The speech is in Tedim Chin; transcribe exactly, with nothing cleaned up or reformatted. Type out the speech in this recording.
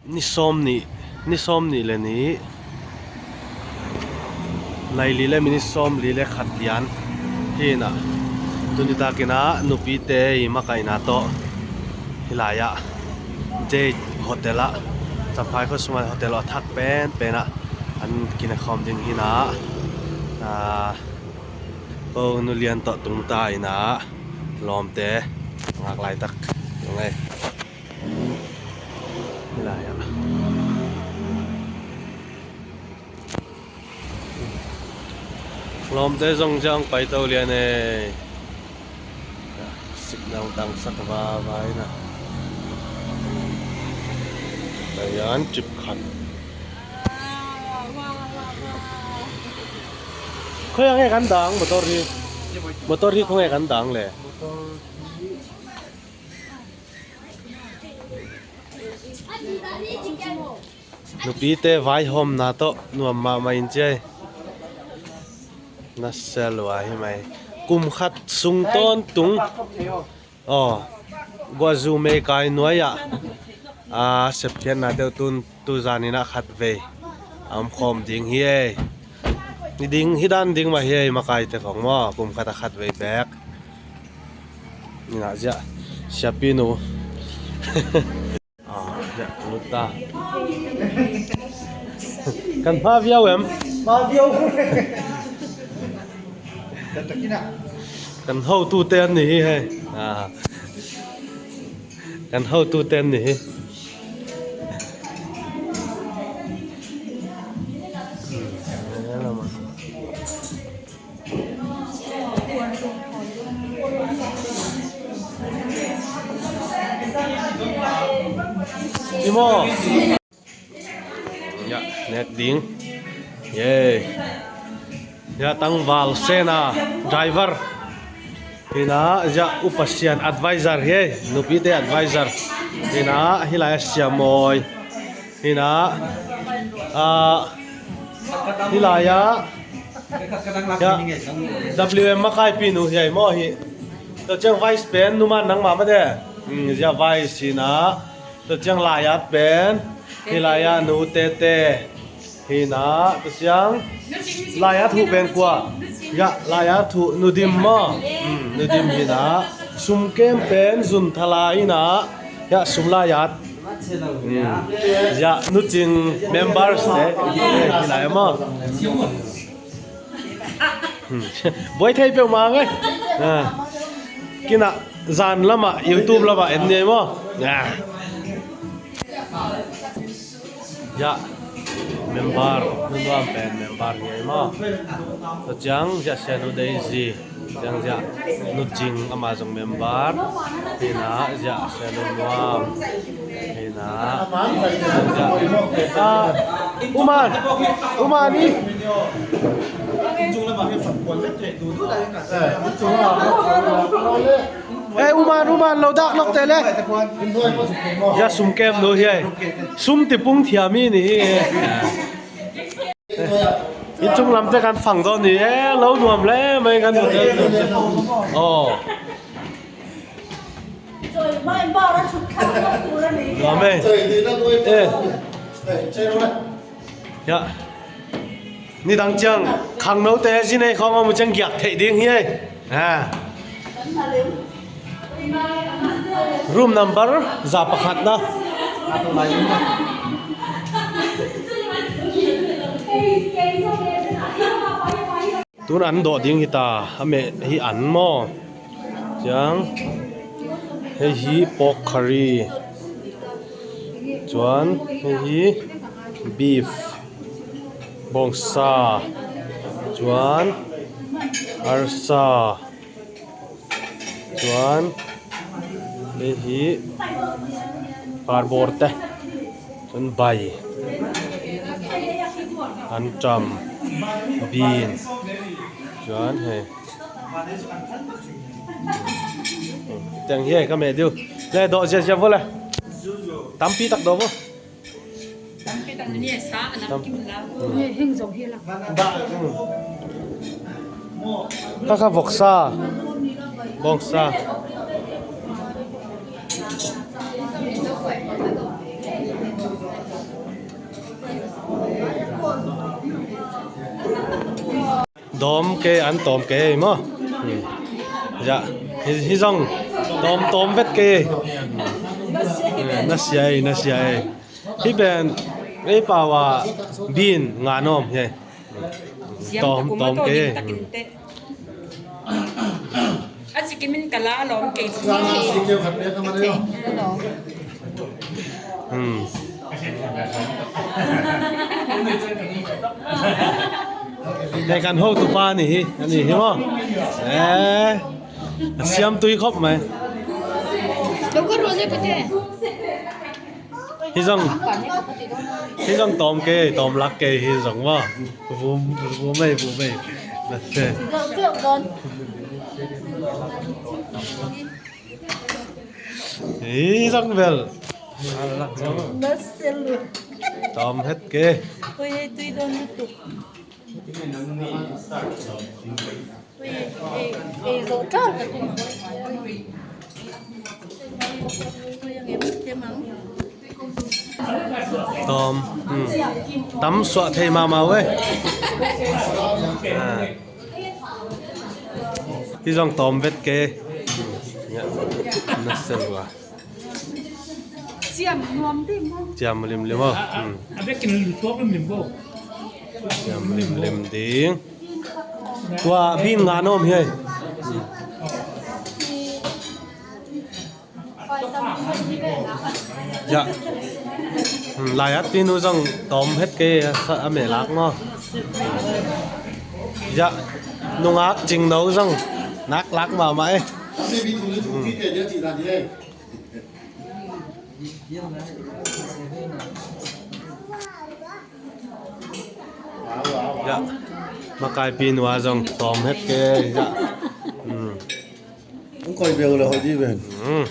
Ni sawm nih, ni sawm nih le nih, nai li le minit sawm li le khat lian hi inah, tuni takin ah nupite i makaihna tawh hih lai-ah Jade Hotel ah, Champhai khua sungah hotel a thak penpen ah an kine khawm ding hi inah, ah, ko Nu Lian tawh tung ta inah lawmte ngak laitak tung ei. Hih lai-ah lawmte zong ciang pai to lian ei. Signal dangsak vava inah. Tua hian trip khat. Khawi ah nge kan dang motor hi? Motor hi khawi nge kan dang le? Nupite vaihawmna tawh nuam mahmah in ciai. Na sel uh ahi mai. Kum khat sung tawntung. Aw, Guahzu Meikai nuai-ah a sepkhiatna deuh tun, tu zanin ah khat vei a om khawm ding hi ei. Ni ding hi dan ding mah hi ei, makaite khawng maw, kum khat a khat vei bek. Inah ziah siapi nu. Ah, ziah lut ta. Kan hma viau em? Hma viau. Kan hotute an ni hi hei. Ah. Kan hotute an ni hi. I maw? Ya, nek ding. Ye. Ya, tangval sena driver. Hi inah, ya, upa sian advisor hi ei, nupite advisor. Hi inah, hih lai-ah siam mawi. Hi inah, ah, hih lai-ah, ya, W M makaipi nu hi ei maw hi. Tua ciang vice pen, numan nangmah mah de. Hmm, ya, vice hi inah. Tua ciang lai-at pen, hih lai-ah Nu Tete. Hi inah, tua ciang lai-at huh pen kua? Ya, lai-at huh Nu Dim maw? Hmm, Nu Dim hi inah. Sum kem pen Zun Thala inah. Ya, sum lai-at. Hmm. Ya, Nu Cing members te. Hih lai-ah maw? Hmm. Buai thei peuhmah ngai. Ah. Kinah zan lamah, YouTube lamah en ni ei maw? Ah. Ya. Member, Nu Nuam pen member ni ei maw? Tua ciang, ya, Sianu Daisy. Ciang ziah Nu Cing amah zong member. Hi inah ziah Sia Nu Nuam. Hi inah ziah, ah, U Man, U Man i. Eh, U Man, U Man, lo dak lok te le. Ziah sum kem nu hi ei. Sum tipung thiam i ni hi. Inn chung lamte kan fang dawn ni e, lo nuam le mai kan hotel. Aw. Nuam e. Eh. Ya. Nidang ciang khangnote zi nei khawng a mu ciang giak theih ding hi ei. Ha. Room number za pakhatna. Tun an dawh ding hi ta, a meh hi an maw. Ciang hei hi pork curry. Chuan hei hi beef. Bawngsa, chuan arsa, chuan hei hi parbawr te, chuan bai, anṭam, bean, chuan hei. Tiang hi hei ka meh diu. Le dawh ziazia vua le. Tampi tak dawh vua. Tam-, mm. Kha kha voksa. Bawngsa. Tawm kei, an tawm kei maw? Hmm. Ya, hi, hi zong tawm, tawm vet kei. Hmm. Na sia ei, na sia ei. Hi pen ei pau a bin nga nawm hi. Tawm, tawm kei. A cikimin ka la lawm kei ci. Hmm. Hei kan hotupa ni hi, ani hi maw? Eh, a siam tui khop mai. Hi zong, hi zong tawm kei, tawm lak kei hi zong maw. Vum, vum ei, vum ei. Na se. Hi zong bel. Tawm het kei. Ui, hei tui dawn lutuk. Tawm, hmm. Tam suah thei mahmah uh ei. Ah. Hi zong tawm vet kei. Hmm. Ya. Na se lua. Ciam nuam ding maw? Ciam limlim aw. Hmm. A bekin suak limlim bo. Ciam limlim ding. Tua bin nga nawm hi ei. Hmm. Ya. Hmm, lai at pinu zong tawm het kei a sa, a meh lak maw. Ya. Nungak cingno zong nak lak mahmah ei. Hmm. Ya. Makaipi nua zong tawm het kei. Ya. Hmm. Ang koi beu le hoi di ben. Hmm.